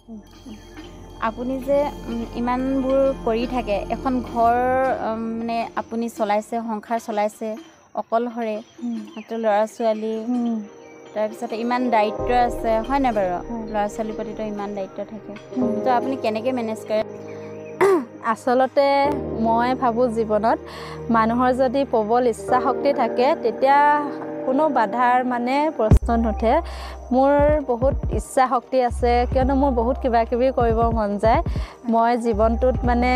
আপুনি যে ইমানবোৰ কৰি থাকে, এখন ঘৰ মানে আপুনি চলাইছে, সংসাৰ চলাইছে অকলশৰে, মাত্ৰ ল'ৰা ছোৱালী, তাৰপিছতে ইমান দায়িত্ব আছে, হয় নাই বাৰু? ল'ৰা ছোৱালীৰ প্ৰতিতো ইমান দায়িত্ব থাকে, তো আপুনি কেনেকৈ মেনেজ কৰে? আচলতে মই ভাবোঁ জীৱনত মানুহৰ যদি প্ৰবল ইচ্ছা শক্তি থাকে তেতিয়া কোনো বাধাৰ মানে প্ৰশ্ন নুঠে। মোৰ বহুত ইচ্ছা শক্তি আছে, কিয়নো মোৰ বহুত কিবা কিবি কৰিব মন যায়। মই জীৱনটোত মানে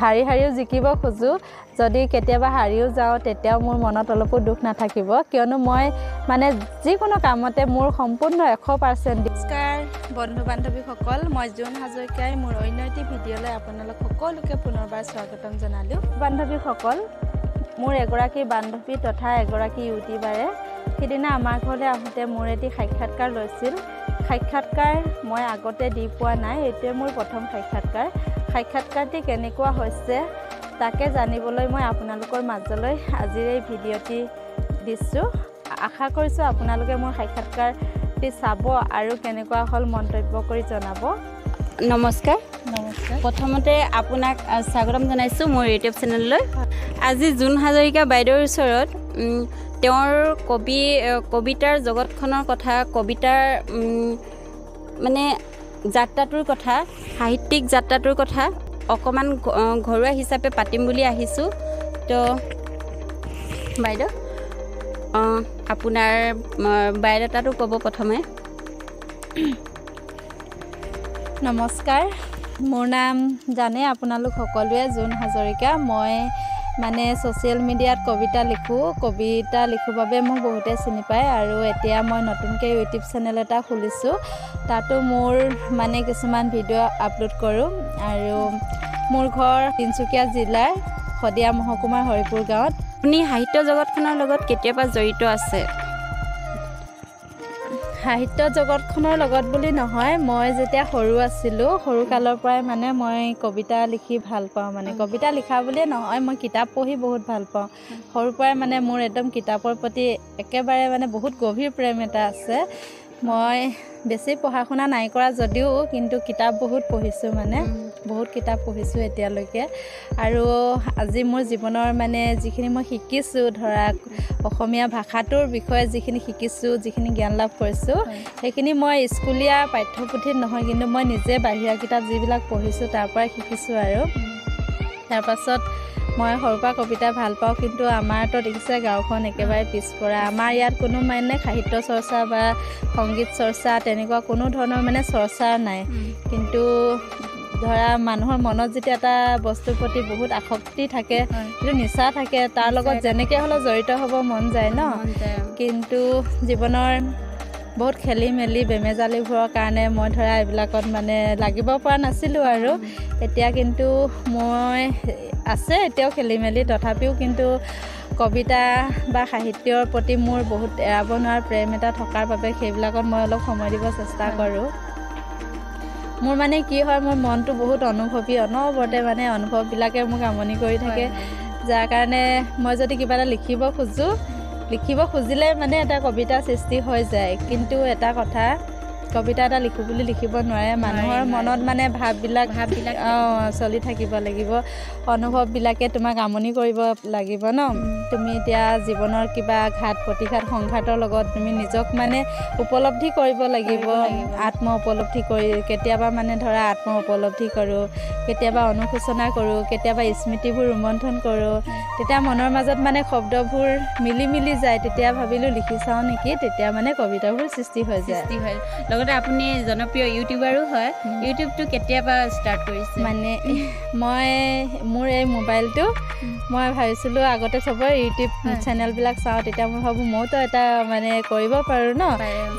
হাৰি হাৰিও জিকিব খোজোঁ। যদি কেতিয়াবা হাৰিও যাওঁ তেতিয়াও মোৰ মনত অলপো দুখ নাথাকিব, কিয়নো মই মানে যিকোনো কামতে মোৰ সম্পূৰ্ণ 100%। নমস্কাৰ বন্ধু বান্ধৱীসকল, মই জোন হাজৰিকাই মোৰ অন্য এটি ভিডিঅ'লৈ আপোনালোক সকলোকে পুনৰবাৰ স্বাগতম জনালোঁ। বান্ধৱীসকল, মোৰ এগৰাকী বান্ধৱী তথা এগৰাকী ইউটিউবাৰে সিদিনা আমাৰ ঘৰলৈ আহোঁতে মোৰ এটি সাক্ষাৎকাৰ লৈছিল। সাক্ষাৎকাৰ মই আগতে দি পোৱা নাই, এইটোৱে মোৰ প্ৰথম সাক্ষাৎকাৰ। সাক্ষাৎকাৰটি কেনেকুৱা হৈছে তাকে জানিবলৈ মই আপোনালোকৰ মাজলৈ আজিৰ এই ভিডিঅ'টি দিছোঁ। আশা কৰিছোঁ আপোনালোকে মোৰ সাক্ষাৎকাৰটি চাব আৰু কেনেকুৱা হ'ল মন্তব্য কৰি জনাব। নমস্কাৰ। নমস্কাৰ। প্ৰথমতে আপোনাক স্বাগতম জনাইছোঁ মোৰ ইউটিউব চেনেললৈ। আজি জোন হাজৰিকা বাইদেউৰ ওচৰত তেওঁৰ কবিতাৰ জগতখনৰ কথা, কবিতাৰ মানে যাত্ৰাটোৰ কথা, সাহিত্যিক যাত্ৰাটোৰ কথা অকণমান ঘৰুৱা হিচাপে পাতিম বুলি আহিছোঁ। তো বাইদেউ, আপোনাৰ বায়'ডাটাটো ক'ব প্ৰথমে। নমস্কাৰ, মোৰ নাম জানে আপোনালোক সকলোৱে, জোন হাজৰিকা। মই মানে ছ'চিয়েল মিডিয়াত কবিতা লিখোঁ। কবিতা লিখোঁ বাবে মোক বহুতে চিনি পায়। আৰু এতিয়া মই নতুনকৈ ইউটিউব চেনেল এটা খুলিছোঁ, তাতো মোৰ মানে কিছুমান ভিডিঅ' আপলোড কৰোঁ। আৰু মোৰ ঘৰ তিনিচুকীয়া জিলাৰ শদিয়া মহকুমাৰ হৰিপুৰ গাঁৱত। আপুনি সাহিত্য জগতখনৰ লগত কেতিয়াবা জড়িত আছে? সাহিত্য জগতখনৰ লগত বুলি নহয়, মই যেতিয়া সৰু আছিলোঁ, সৰুকালৰ পৰাই মানে মই কবিতা লিখি ভাল পাওঁ। মানে কবিতা লিখা বুলিয়ে নহয়, মই কিতাপ পঢ়ি বহুত ভাল পাওঁ। সৰুৰ পৰাই মানে মোৰ একদম কিতাপৰ প্ৰতি একেবাৰে মানে বহুত গভীৰ প্ৰেম এটা আছে। মই বেছি পঢ়া শুনা নাই কৰা যদিও কিন্তু কিতাপ বহুত পঢ়িছোঁ, মানে বহুত কিতাপ পঢ়িছোঁ এতিয়ালৈকে। আৰু আজি মোৰ জীৱনৰ মানে যিখিনি মই শিকিছোঁ, ধৰা অসমীয়া ভাষাটোৰ বিষয়ে যিখিনি শিকিছোঁ, যিখিনি জ্ঞান লাভ কৰিছোঁ, সেইখিনি মই স্কুলীয়া পাঠ্যপুথিত নহয়, কিন্তু মই নিজে বাহিৰা কিতাপ যিবিলাক পঢ়িছোঁ তাৰ পৰাই শিকিছোঁ। আৰু তাৰপাছত মই সৰুৰ পৰা কবিতা ভাল পাওঁ, কিন্তু আমাৰতো দেখিছে গাঁওখন একেবাৰে পিছপৰা। আমাৰ ইয়াত কোনো মানে সাহিত্য চৰ্চা বা সংগীত চৰ্চা তেনেকুৱা কোনো ধৰণৰ মানে চৰ্চা নাই। কিন্তু ধৰা মানুহৰ মনত যেতিয়া এটা বস্তুৰ প্ৰতি বহুত আসক্তি থাকে, যিটো নিচা থাকে, তাৰ লগত যেনেকৈ হ'লেও জড়িত হ'ব মন যায় ন। কিন্তু জীৱনৰ বহুত খেলি মেলি বেমেজালিবোৰৰ কাৰণে মই ধৰা এইবিলাকত মানে লাগিব পৰা নাছিলোঁ। আৰু এতিয়া কিন্তু মই আছে এতিয়াও খেলি মেলি, তথাপিও কিন্তু কবিতা বা সাহিত্যৰ প্ৰতি মোৰ বহুত এৰাব নোৱাৰা প্ৰেম এটা থকাৰ বাবে সেইবিলাকত মই অলপ সময় দিব চেষ্টা কৰোঁ। মোৰ মানে কি হয়, মোৰ মনটো বহুত অনুভৱী, অনবৰতে মানে অনুভৱবিলাকে মোক আমনি কৰি থাকে, যাৰ কাৰণে মই যদি কিবা এটা লিখিব খোজোঁ, লিখিব খুজিলে মানে এটা কবিতা সৃষ্টি হৈ যায়। কিন্তু এটা কথা, কবিতা এটা লিখোঁ বুলি লিখিব নোৱাৰে। মানুহৰ মনত মানে ভাৱবিলাক চলি থাকিব লাগিব, অনুভৱবিলাকে তোমাক আমনি কৰিব লাগিব ন। তুমি এতিয়া জীৱনৰ কিবা ঘাত প্ৰতিঘাত সংঘাতৰ লগত তুমি নিজক মানে উপলব্ধি কৰিব লাগিব, আত্ম উপলব্ধি কৰি কেতিয়াবা মানে ধৰা আত্ম উপলব্ধি কৰোঁ, কেতিয়াবা অনুশোচনা কৰোঁ, কেতিয়াবা স্মৃতিবোৰ ৰোমন্থন কৰোঁ। তেতিয়া মনৰ মাজত মানে শব্দবোৰ মিলি মিলি যায়, তেতিয়া ভাবিলোঁ লিখি চাওঁ নেকি, তেতিয়া মানে কবিতাবোৰ সৃষ্টি হৈ যায়। লগতে আপুনি জনপ্ৰিয় ইউটিউবাৰো হয়, ইউটিউবটো কেতিয়াবা ষ্টাৰ্ট কৰিছে? মানে মই মোৰ এই মোবাইলটো মই ভাবিছিলোঁ আগতে চবৰে ইউটিউব চেনেলবিলাক চাওঁ, তেতিয়া মই ভাবোঁ মইতো এটা মানে কৰিব পাৰোঁ ন।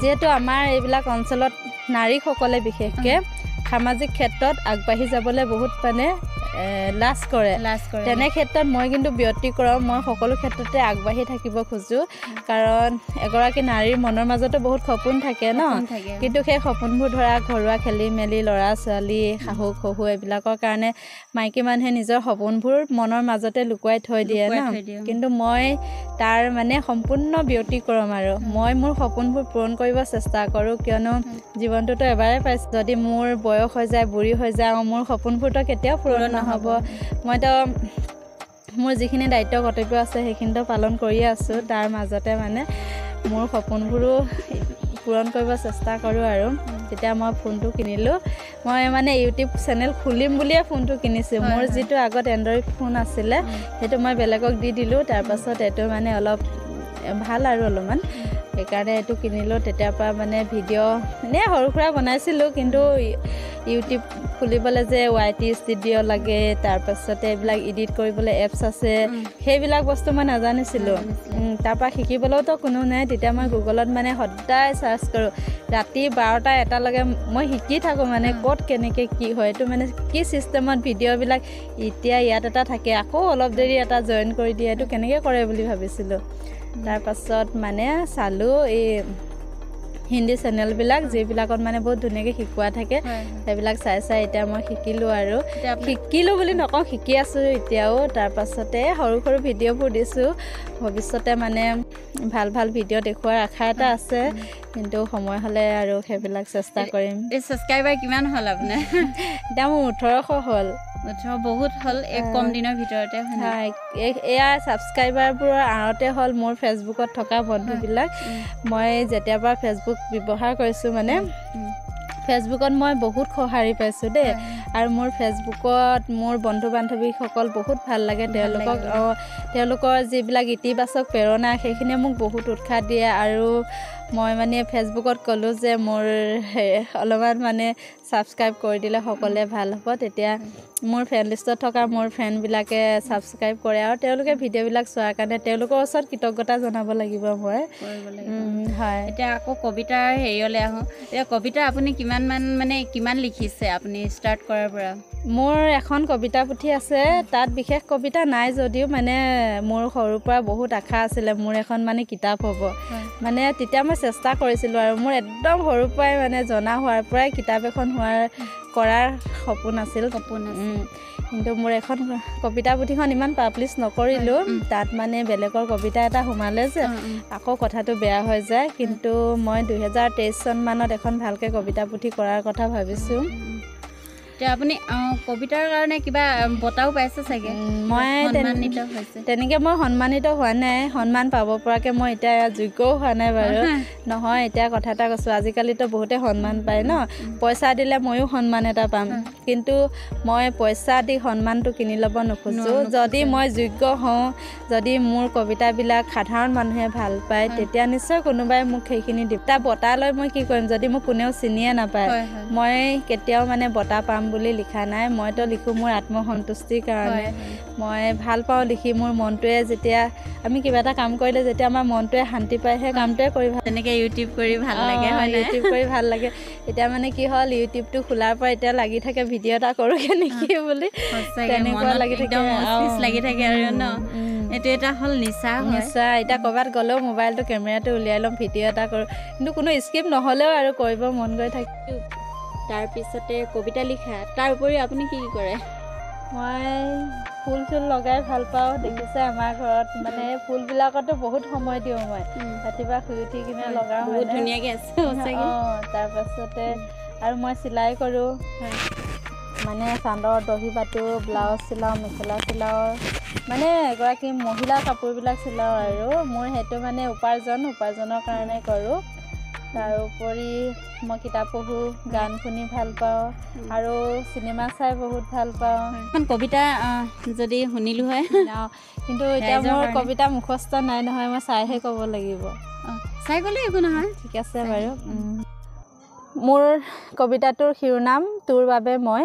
যিহেতু আমাৰ এইবিলাক অঞ্চলত নাৰীসকলে বিশেষকৈ সামাজিক ক্ষেত্ৰত আগবাঢ়ি যাবলৈ বহুত মানে লাজ কৰে, তেনে ক্ষেত্ৰত মই কিন্তু ব্যতিক্ৰম। মই সকলো ক্ষেত্ৰতে আগবাঢ়ি থাকিব খোজোঁ, কাৰণ এগৰাকী নাৰীৰ মনৰ মাজতো বহুত সপোন থাকে ন, কিন্তু সেই সপোনবোৰ ধৰা ঘৰুৱা খেলি মেলি, ল'ৰা ছোৱালী, শাহু শহু এইবিলাকৰ কাৰণে মাইকী মানুহে নিজৰ সপোনবোৰ মনৰ মাজতে লুকুৱাই থৈ দিয়ে ন, কিন্তু মই তাৰ মানে সম্পূৰ্ণ ব্যতিক্ৰম আৰু মই মোৰ সপোনবোৰ পূৰণ কৰিব চেষ্টা কৰোঁ, কিয়নো জীৱনটোতো এবাৰেই পাইছোঁ। যদি মোৰ বয়স হৈ যায়, বুঢ়ী হৈ যাওঁ, মোৰ সপোনবোৰতো কেতিয়াও পূৰণ নহ'ব। মইতো মোৰ যিখিনি দায়িত্ব কৰ্তব্য আছে সেইখিনিতো পালন কৰিয়ে আছোঁ, তাৰ মাজতে মানে মোৰ সপোনবোৰো পূৰণ কৰিব চেষ্টা কৰোঁ। আৰু তেতিয়া মই ফোনটো কিনিলোঁ, মই মানে ইউটিউব চেনেল খুলিম বুলিয়ে ফোনটো কিনিছোঁ। মোৰ যিটো আগত এণ্ড্ৰইড ফোন আছিলে সেইটো মই বেলেগক দি দিলোঁ, তাৰপাছত এইটো মানে অলপ ভাল আৰু অলপমান, সেইকাৰণে এইটো কিনিলোঁ। তেতিয়াৰ পৰা মানে ভিডিঅ' এনেই সৰু সুৰা বনাইছিলোঁ, কিন্তু ইউটিউব খুলিবলৈ যে YT studio লাগে, তাৰপাছতে এইবিলাক এডিট কৰিবলৈ এপছ আছে, সেইবিলাক বস্তু মই নাজানিছিলোঁ। তাৰপৰা শিকিবলৈওতো কোনো নাই। তেতিয়া মই গুগলত মানে সদায় চাৰ্চ কৰোঁ, ৰাতি 12টা 1টালৈকে মই শিকি থাকোঁ, মানে ক'ত কেনেকৈ কি হয়, এইটো মানে কি ছিষ্টেমত ভিডিঅ'বিলাক এতিয়া ইয়াত এটা থাকে, আকৌ অলপ দেৰি এটা জইন কৰি দিয়ে, এইটো কেনেকৈ কৰে বুলি ভাবিছিলোঁ। তাৰপাছত মানে চালোঁ এই হিন্দী চেনেলবিলাক, যিবিলাকত মানে বহুত ধুনীয়াকৈ শিকোৱা থাকে, সেইবিলাক চাই চাই এতিয়া মই শিকিলোঁ। আৰু শিকিলোঁ বুলি নকওঁ, শিকি আছোঁ এতিয়াও। তাৰপাছতে সৰু সৰু ভিডিঅ'বোৰ দিছোঁ, ভৱিষ্যতে মানে ভাল ভাল ভিডিঅ' দেখুওৱাৰ আশা এটা আছে, কিন্তু সময় হ'লে আৰু সেইবিলাক চেষ্টা কৰিম। এই ছাবস্ক্ৰাইবাৰ কিমান হ'ল আপোনাৰ? এতিয়া মোৰ 1800 হ'ল। 18 বহুত হ'ল এক কম দিনৰ ভিতৰতে। হয়, এয়া ছাবস্ক্ৰাইবাৰবোৰৰ আঁৰতে হ'ল মোৰ ফেচবুকত থকা বন্ধুবিলাক। মই যেতিয়াৰ পৰা ফেচবুক ব্যৱহাৰ কৰিছোঁ মানে ফেচবুকত মই বহুত সঁহাৰি পাইছোঁ দেই, আৰু মোৰ ফেচবুকত মোৰ বন্ধু বান্ধৱীসকল বহুত ভাল লাগে। তেওঁলোকক তেওঁলোকৰ যিবিলাক ইতিবাচক প্ৰেৰণা সেইখিনিয়ে মোক বহুত উৎসাহ দিয়ে। আৰু মই মানে ফেচবুকত ক'লোঁ যে মোৰ অলপমান মানে ছাবস্ক্ৰাইব কৰি দিলে সকলোৱে ভাল হ'ব, তেতিয়া মোৰ ফ্ৰেণ্ড লিষ্টত থকা মোৰ ফ্ৰেণ্ডবিলাকে ছাবস্ক্ৰাইব কৰে আৰু তেওঁলোকে ভিডিঅ'বিলাক চোৱাৰ কাৰণে তেওঁলোকৰ ওচৰত কৃতজ্ঞতা জনাব লাগিব মই। হয়, এতিয়া আকৌ কবিতাৰ হেৰিয়লৈ আহোঁ। এতিয়া কবিতা আপুনি কিমানমান মানে কিমান লিখিছে আপুনি ষ্টাৰ্ট কৰাৰ পৰা? মোৰ এখন কবিতা পুথি আছে, তাত বিশেষ কবিতা নাই যদিও মানে মোৰ সৰুৰ পৰা বহুত আশা আছিলে মোৰ এখন মানে কিতাপ হ'ব, মানে তেতিয়া মই চেষ্টা কৰিছিলোঁ। আৰু মোৰ একদম সৰুৰ পৰাই মানে জনা হোৱাৰ পৰাই কিতাপ এখন হোৱাৰ কৰাৰ সপোন আছিল, কিন্তু মোৰ এখন কবিতা পুথিখন ইমান পাব্লিছ নকৰিলোঁ, তাত মানে বেলেগৰ কবিতা এটা সোমালে যে আকৌ কথাটো বেয়া হৈ যায়। কিন্তু মই 2023 চনমানত এখন ভালকৈ কবিতা পুথি কৰাৰ কথা ভাবিছোঁ। এতিয়া আপুনি কবিতাৰ কাৰণে কিবা বঁটাও পাইছে চাগে? মই তেনেকৈ মই সন্মানিত হোৱা নাই, সন্মান পাব পৰাকৈ মই এতিয়া যোগ্যও হোৱা নাই বাৰু। নহয়, এতিয়া কথা এটা কৈছোঁ, আজিকালিতো বহুতে সন্মান পায় ন, পইচা দিলে ময়ো সন্মান এটা পাম, কিন্তু মই পইচা দি সন্মানটো কিনি ল'ব নোখোজোঁ। যদি মই যোগ্য হওঁ, যদি মোৰ কবিতাবিলাক সাধাৰণ মানুহে ভাল পায়, তেতিয়া নিশ্চয় কোনোবাই মোক সেইখিনি দিব। এটা বঁটা লৈ মই কি কৰিম যদি মোক কোনেও চিনিয়ে নাপায়? মই কেতিয়াও মানে বঁটা পাম বুলি লিখা নাই, মইতো লিখোঁ মোৰ আত্মসন্তুষ্টিৰ কাৰণে। মই ভাল পাওঁ লিখি, মোৰ মনটোৱে যেতিয়া আমি কিবা এটা কাম কৰিলে যেতিয়া আমাৰ মনটোৱে শান্তি পায়, সেই কামটোৱে কৰি ভাল। তেনেকৈ ইউটিউব কৰি ভাল লাগে? ইউটিউব কৰি ভাল লাগে। এতিয়া মানে কি হ'ল, ইউটিউবটো খোলাৰ পৰা এতিয়া লাগি থাকে ভিডিঅ' এটা কৰোঁগে নেকি বুলি, তেনেকুৱা লাগি থাকে, লাগি থাকে আৰু ন। এইটো এটা হ'ল নিচা। নিচা। এতিয়া ক'ৰবাত গ'লেও মোবাইলটো কেমেৰাটো উলিয়াই ল'ম, ভিডিঅ' এটা কৰোঁ, কিন্তু কোনো স্কিপ নহ'লেও আৰু কৰিব মন গৈ থাকে। তাৰপিছতে কবিতা লিখা, তাৰ উপৰিও আপুনি কি কি কৰে? মই ফুল চুল লগাই ভাল পাওঁ। দেখিছে আমাৰ ঘৰত মানে ফুলবিলাকতো বহুত সময় দিওঁ মই, ৰাতিপুৱা শুই উঠি কিনে লগাওঁ, বহুত ধুনীয়াকৈ আছে। অঁ, তাৰপাছতে আৰু মই চিলাই কৰোঁ, মানে চাদৰ দহি পাতোঁ, ব্লাউজ চিলাওঁ, মেখেলা চিলাওঁ, মানে এগৰাকী মহিলাৰ কাপোৰবিলাক চিলাওঁ। আৰু মোৰ সেইটো মানে উপাৰ্জনৰ কাৰণে কৰোঁ। তাৰোপৰি মই কিতাপ পঢ়োঁ, গান শুনি ভাল পাওঁ আৰু চিনেমা চাই বহুত ভাল পাওঁ। এখন কবিতা যদি শুনিলোঁ হয়? কিন্তু এতিয়া মোৰ কবিতা মুখস্থ নাই নহয়, মই চাইহে ক'ব লাগিব। চাই গ'লে একো নহয়। ঠিক আছে বাৰু। মোৰ কবিতাটোৰ শিৰোনাম তোৰ বাবে মই।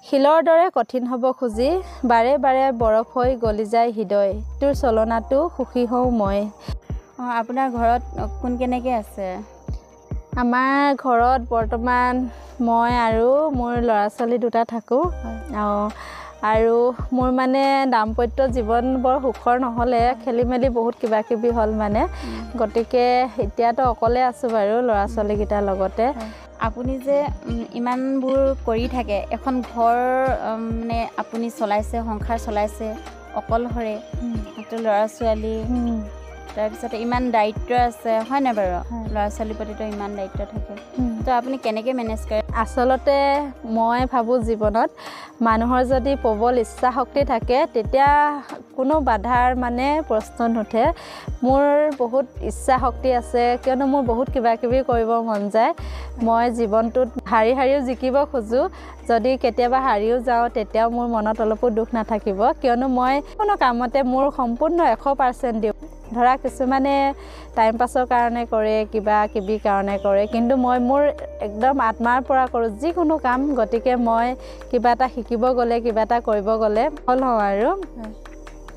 শিলৰ দৰে কঠিন হ'ব খুজি বাৰে বাৰে বৰফ হৈ গলি যায় হৃদয়, তোৰ চলনাটো সুখী হওঁ মই। আপোনাৰ ঘৰত কোন কেনেকৈ আছে? আমাৰ ঘৰত বৰ্তমান মই আৰু মোৰ ল'ৰা ছোৱালী দুটা থাকোঁ। আৰু মোৰ মানে দাম্পত্য জীৱন বৰ সুখৰ নহ'লে, খেলি মেলি বহুত কিবা কিবি হ'ল মানে। গতিকে এতিয়াতো অকলে আছোঁ বাৰু ল'ৰা ছোৱালীকেইটাৰ লগতে। আপুনি যে ইমানবোৰ কৰি থাকে, এখন ঘৰ মানে আপুনি চলাইছে, সংসাৰ চলাইছে অকলশৰে, ল'ৰা ছোৱালী, তাৰপিছতে ইমান দায়িত্ব আছে, হয় নাই বাৰু? ল'ৰা ছোৱালীৰ প্ৰতিতো ইমান দায়িত্ব থাকে, তো আপুনি কেনেকৈ মেনেজ কৰে? আচলতে মই ভাবোঁ জীৱনত মানুহৰ যদি প্ৰবল ইচ্ছা শক্তি থাকে তেতিয়া কোনো বাধাৰ মানে প্ৰশ্ন নুঠে। মোৰ বহুত ইচ্ছা শক্তি আছে, কিয়নো মোৰ বহুত কিবা কিবি কৰিব মন যায়। মই জীৱনটোত হাৰি হাৰিও জিকিব খোজোঁ। যদি কেতিয়াবা হাৰিও যাওঁ তেতিয়াও মোৰ মনত অলপো দুখ নাথাকিব, কিয়নো মই কোনো কামতে মোৰ সম্পূৰ্ণ 100% দিওঁ। ধৰা কিছুমানে টাইম পাছৰ কাৰণে কৰে, কিবা কিবি কাৰণে কৰে, কিন্তু মই মোৰ একদম আত্মাৰ পৰা কৰোঁ যিকোনো কাম। গতিকে মই কিবা এটা শিকিব গ'লে, কিবা এটা কৰিব গ'লে সফল হওঁ। আৰু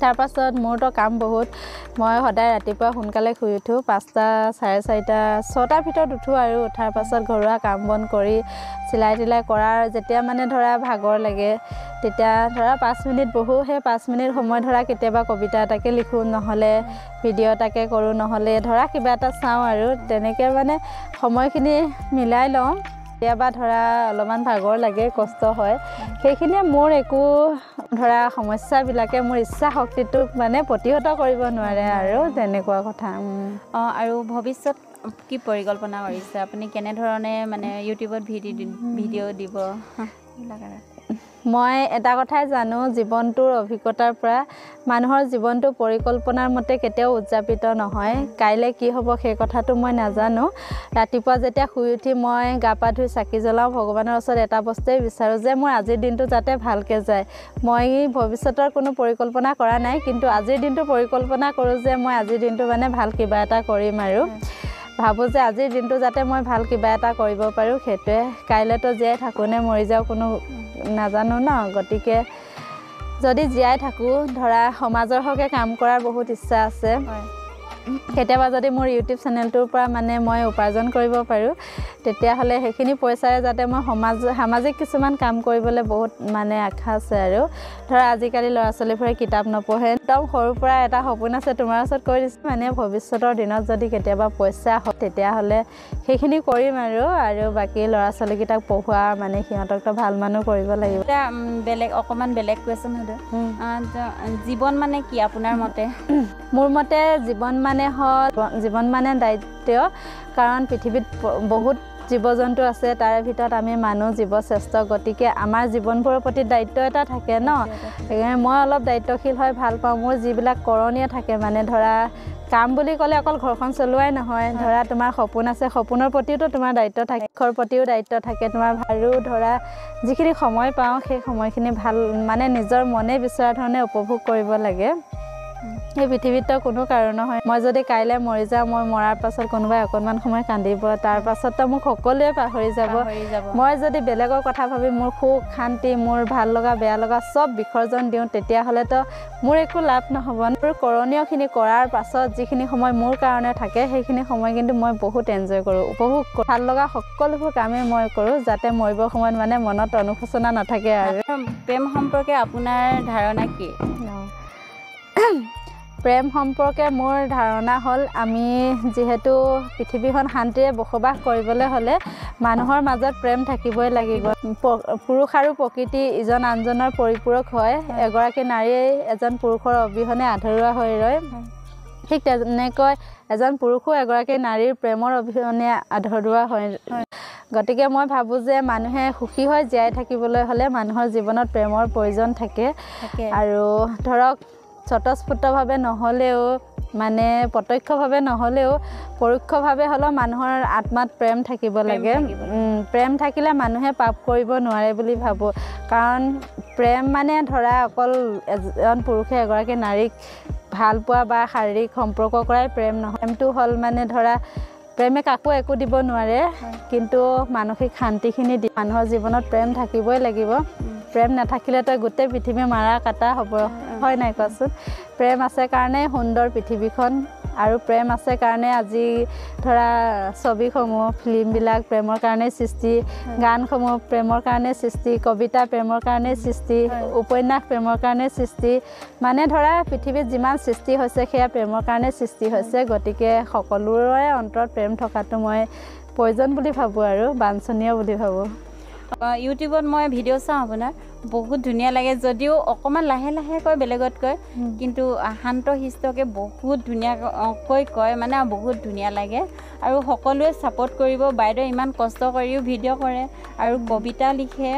তাৰপাছত মোৰতো কাম বহুত, মই সদায় ৰাতিপুৱা সোনকালে শুই উঠোঁ, 5টা, 4:30, 6টাৰ ভিতৰত উঠোঁ। আৰু উঠাৰ পাছত ঘৰুৱা কাম বন কৰি চিলাই তিলাই কৰাৰ যেতিয়া মানে ধৰা ভাগৰ লাগে তেতিয়া ধৰা 5 মিনিট বহোঁ। সেই 5 মিনিট সময় ধৰা কেতিয়াবা কবিতা এটাকে লিখোঁ, নহ'লে ভিডিঅ' এটাকে কৰোঁ, নহ'লে ধৰা কিবা এটা চাওঁ, আৰু তেনেকৈ মানে সময়খিনি মিলাই লওঁ। কেতিয়াবা ধৰা অলপমান ভাগৰ লাগে, কষ্ট হয়, সেইখিনিয়ে মোৰ একো ধৰা সমস্যাবিলাকে মোৰ ইচ্ছা শক্তিটোক মানে প্ৰতিহত কৰিব নোৱাৰে আৰু তেনেকুৱা কথা। আৰু ভৱিষ্যত কি পৰিকল্পনা কৰিছে আপুনি? কেনেধৰণে মানে ইউটিউবত ভিডিঅ' দিব? মই এটা কথাই জানো, জীৱনটোৰ অভিজ্ঞতাৰ পৰা মানুহৰ জীৱনটো পৰিকল্পনাৰ মতে কেতিয়াও উদযাপিত নহয়। কাইলৈ কি হ'ব সেই কথাটো মই নাজানো। ৰাতিপুৱা যেতিয়া শুই উঠি মই গা পা ধুই চাকি জ্বলাওঁ, ভগৱানৰ ওচৰত এটা বস্তুৱেই বিচাৰোঁ যে মোৰ আজিৰ দিনটো যাতে ভালকৈ যায়। মই ভৱিষ্যতৰ কোনো পৰিকল্পনা কৰা নাই, কিন্তু আজিৰ দিনটো পৰিকল্পনা কৰোঁ যে মই আজিৰ দিনটো মানে ভাল কিবা এটা কৰিম, আৰু ভাবোঁ যে আজিৰ দিনটো যাতে মই ভাল কিবা এটা কৰিব পাৰোঁ সেইটোৱে। কাইলৈতো জীয়াই থাকোঁ নে মৰি যাওঁ কোনো নাজানো ন, গতিকে যদি জীয়াই থাকোঁ ধৰা সমাজৰ হকে কাম কৰাৰ বহুত ইচ্ছা আছে। কেতিয়াবা যদি মোৰ ইউটিউব চেনেলটোৰ পৰা মানে মই উপাৰ্জন কৰিব পাৰোঁ তেতিয়াহ'লে সেইখিনি পইচাৰে যাতে মই সামাজিক কিছুমান কাম কৰিবলৈ বহুত মানে আশা আছে। আৰু ধৰা আজিকালি ল'ৰা ছোৱালীবোৰে কিতাপ নপঢ়ে, একদম সৰুৰ পৰা এটা সপোন আছে, তোমাৰ ওচৰত কৈ দিছোঁ, মানে ভৱিষ্যতৰ দিনত যদি কেতিয়াবা পইচা হয় তেতিয়াহ'লে সেইখিনি কৰিম। আৰু আৰু বাকী ল'ৰা ছোৱালীকেইটাক পঢ়োৱা মানে সিহঁতকতো ভাল মানুহ কৰিব লাগিব। বেলেগ অকণমান বেলেগ কুৱেশ্যন সোধোঁ, জীৱন মানে কি আপোনাৰ মতে? মোৰ মতে জীৱন মানে হ'ল, জীৱন মানে দায়িত্ব। কাৰণ পৃথিৱীত বহুত জীৱ জন্তু আছে, তাৰে ভিতৰত আমি মানুহ জীৱ শ্ৰেষ্ঠ, গতিকে আমাৰ জীৱনবোৰৰ প্ৰতি দায়িত্ব এটা থাকে ন। সেইকাৰণে মই অলপ দায়িত্বশীল হৈ ভাল পাওঁ। মোৰ যিবিলাক কৰণীয় থাকে, মানে ধৰা কাম বুলি ক'লে অকল ঘৰখন চলোৱাই নহয়, ধৰা তোমাৰ সপোন আছে, সপোনৰ প্ৰতিওতো তোমাৰ দায়িত্ব থাকে, ঘৰৰ প্ৰতিও দায়িত্ব থাকে তোমাৰ। আৰু ধৰা যিখিনি সময় পাওঁ সেই সময়খিনি ভাল মানে নিজৰ মনে বিচৰা ধৰণে উপভোগ কৰিব লাগে। এই পৃথিৱীততো কোনো কাৰণ নহয়, মই যদি কাইলৈ মৰি যাওঁ, মই মৰাৰ পাছত কোনোবাই অকণমান সময় কান্দিব, তাৰ পাছততো মোক সকলোৱে পাহৰি যাব। মই যদি বেলেগৰ কথা ভাবি মোৰ সুখ শান্তি, মোৰ ভাল লগা বেয়া লগা চব বিসৰ্জন দিওঁ তেতিয়াহ'লেতো মোৰ একো লাভ নহ'ব। মোৰ কৰণীয়খিনি কৰাৰ পাছত যিখিনি সময় মোৰ কাৰণে থাকে সেইখিনি সময় কিন্তু মই বহুত এনজয় কৰোঁ, উপভোগ কৰোঁ। ভাল লগা সকলোবোৰ কামেই মই কৰোঁ যাতে মৰিবৰ সময়ত মানে মনত অনুশোচনা নাথাকে। আৰু প্ৰেম সম্পৰ্কে আপোনাৰ ধাৰণা কি? প্ৰেম সম্পৰ্কে মোৰ ধাৰণা হ'ল, আমি যিহেতু পৃথিৱীখন শান্তিৰে বসবাস কৰিবলৈ হ'লে মানুহৰ মাজত প্ৰেম থাকিবই লাগিব। পুৰুষ আৰু প্ৰকৃতি ইজন আনজনৰ পৰিপূৰক হয়। এগৰাকী নাৰীয়ে এজন পুৰুষৰ অবিহনে আধৰুৱা হৈ ৰয়, ঠিক তেনেকৈ এজন পুৰুষো এগৰাকী নাৰীৰ প্ৰেমৰ অবিহনে আধৰুৱা হয়। গতিকে মই ভাবোঁ যে মানুহে সুখী হৈ জীয়াই থাকিবলৈ হ'লে মানুহৰ জীৱনত প্ৰেমৰ প্ৰয়োজন থাকে। আৰু ধৰক স্বতঃস্ফূৰ্তভাৱে নহ'লেও, মানে প্ৰত্যক্ষভাৱে নহ'লেও পৰোক্ষভাৱে হ'লেও মানুহৰ আত্মাত প্ৰেম থাকিব লাগে। প্ৰেম থাকিলে মানুহে পাপ কৰিব নোৱাৰে বুলি ভাবোঁ। কাৰণ প্ৰেম মানে ধৰা অকল এজন পুৰুষে এগৰাকী নাৰীক ভাল পোৱা বা শাৰীৰিক সম্পৰ্ক কৰাই প্ৰেম নহয়। প্ৰেমটো হ'ল মানে ধৰা প্ৰেমে কাকো একো দিব নোৱাৰে, কিন্তু মানসিক শান্তিখিনি দি মানুহৰ জীৱনত প্ৰেম থাকিবই লাগিব। প্ৰেম নাথাকিলে তই গোটেই পৃথিৱী মাৰা কাটা হ'ব, হয় নাই কোৱাচোন? প্ৰেম আছে কাৰণে সুন্দৰ পৃথিৱীখন আৰু প্ৰেম আছে কাৰণে আজি ধৰা ছবিসমূহ, ফিল্মবিলাক প্ৰেমৰ কাৰণে সৃষ্টি, গানসমূহ প্ৰেমৰ কাৰণে সৃষ্টি, কবিতা প্ৰেমৰ কাৰণে সৃষ্টি, উপন্যাস প্ৰেমৰ কাৰণে সৃষ্টি। মানে ধৰা পৃথিৱীত যিমান সৃষ্টি হৈছে সেয়া প্ৰেমৰ কাৰণে সৃষ্টি হৈছে। গতিকে সকলোৰে অন্তৰত প্ৰেম থকাটো মই প্ৰয়োজন বুলি ভাবোঁ আৰু বাঞ্ছনীয় বুলি ভাবোঁ। ইউটিউবত মই ভিডিঅ' চাওঁ আপোনাৰ, বহুত ধুনীয়া লাগে, যদিও অকণমান লাহে লাহে কয় বেলেগতকৈ, কিন্তু শান্ত শিষ্টকৈ বহুত ধুনীয়াকৈ কয়, মানে বহুত ধুনীয়া লাগে। আৰু সকলোৱে ছাপোৰ্ট কৰিব, বাইদেউ ইমান কষ্ট কৰিও ভিডিঅ' কৰে আৰু কবিতা লিখে।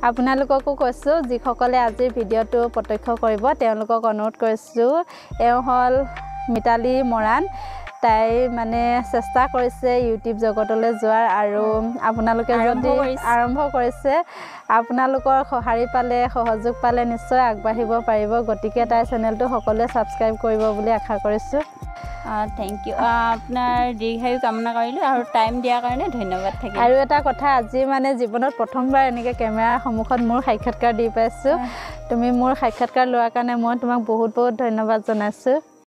আপোনালোককো কৈছোঁ, যিসকলে আজিৰ ভিডিঅ'টো প্ৰত্যক্ষ কৰিব তেওঁলোকক অনুৰোধ কৰিছোঁ, এওঁ হ'ল মিতালী মৰাণ, তাই মানে চেষ্টা কৰিছে ইউটিউব জগতলৈ যোৱাৰ আৰু আপোনালোকে যদি আৰম্ভ কৰিছে, আপোনালোকৰ সঁহাৰি পালে, সহযোগ পালে নিশ্চয় আগবাঢ়িব পাৰিব। গতিকে তাইৰ চেনেলটো সকলোৱে ছাবস্ক্ৰাইব কৰিব বুলি আশা কৰিছোঁ। Thank U, আপোনাৰ দীৰ্ঘায়ু কামনা কৰিলোঁ আৰু টাইম দিয়াৰ কাৰণে ধন্যবাদ থাকিল। আৰু এটা কথা, আজি মানে জীৱনত প্ৰথমবাৰ এনেকৈ কেমেৰাৰ সন্মুখত মোৰ সাক্ষাৎকাৰ দি পাইছোঁ। তুমি মোৰ সাক্ষাৎকাৰ লোৱাৰ কাৰণে মই তোমাক বহুত বহুত ধন্যবাদ জনাইছোঁ।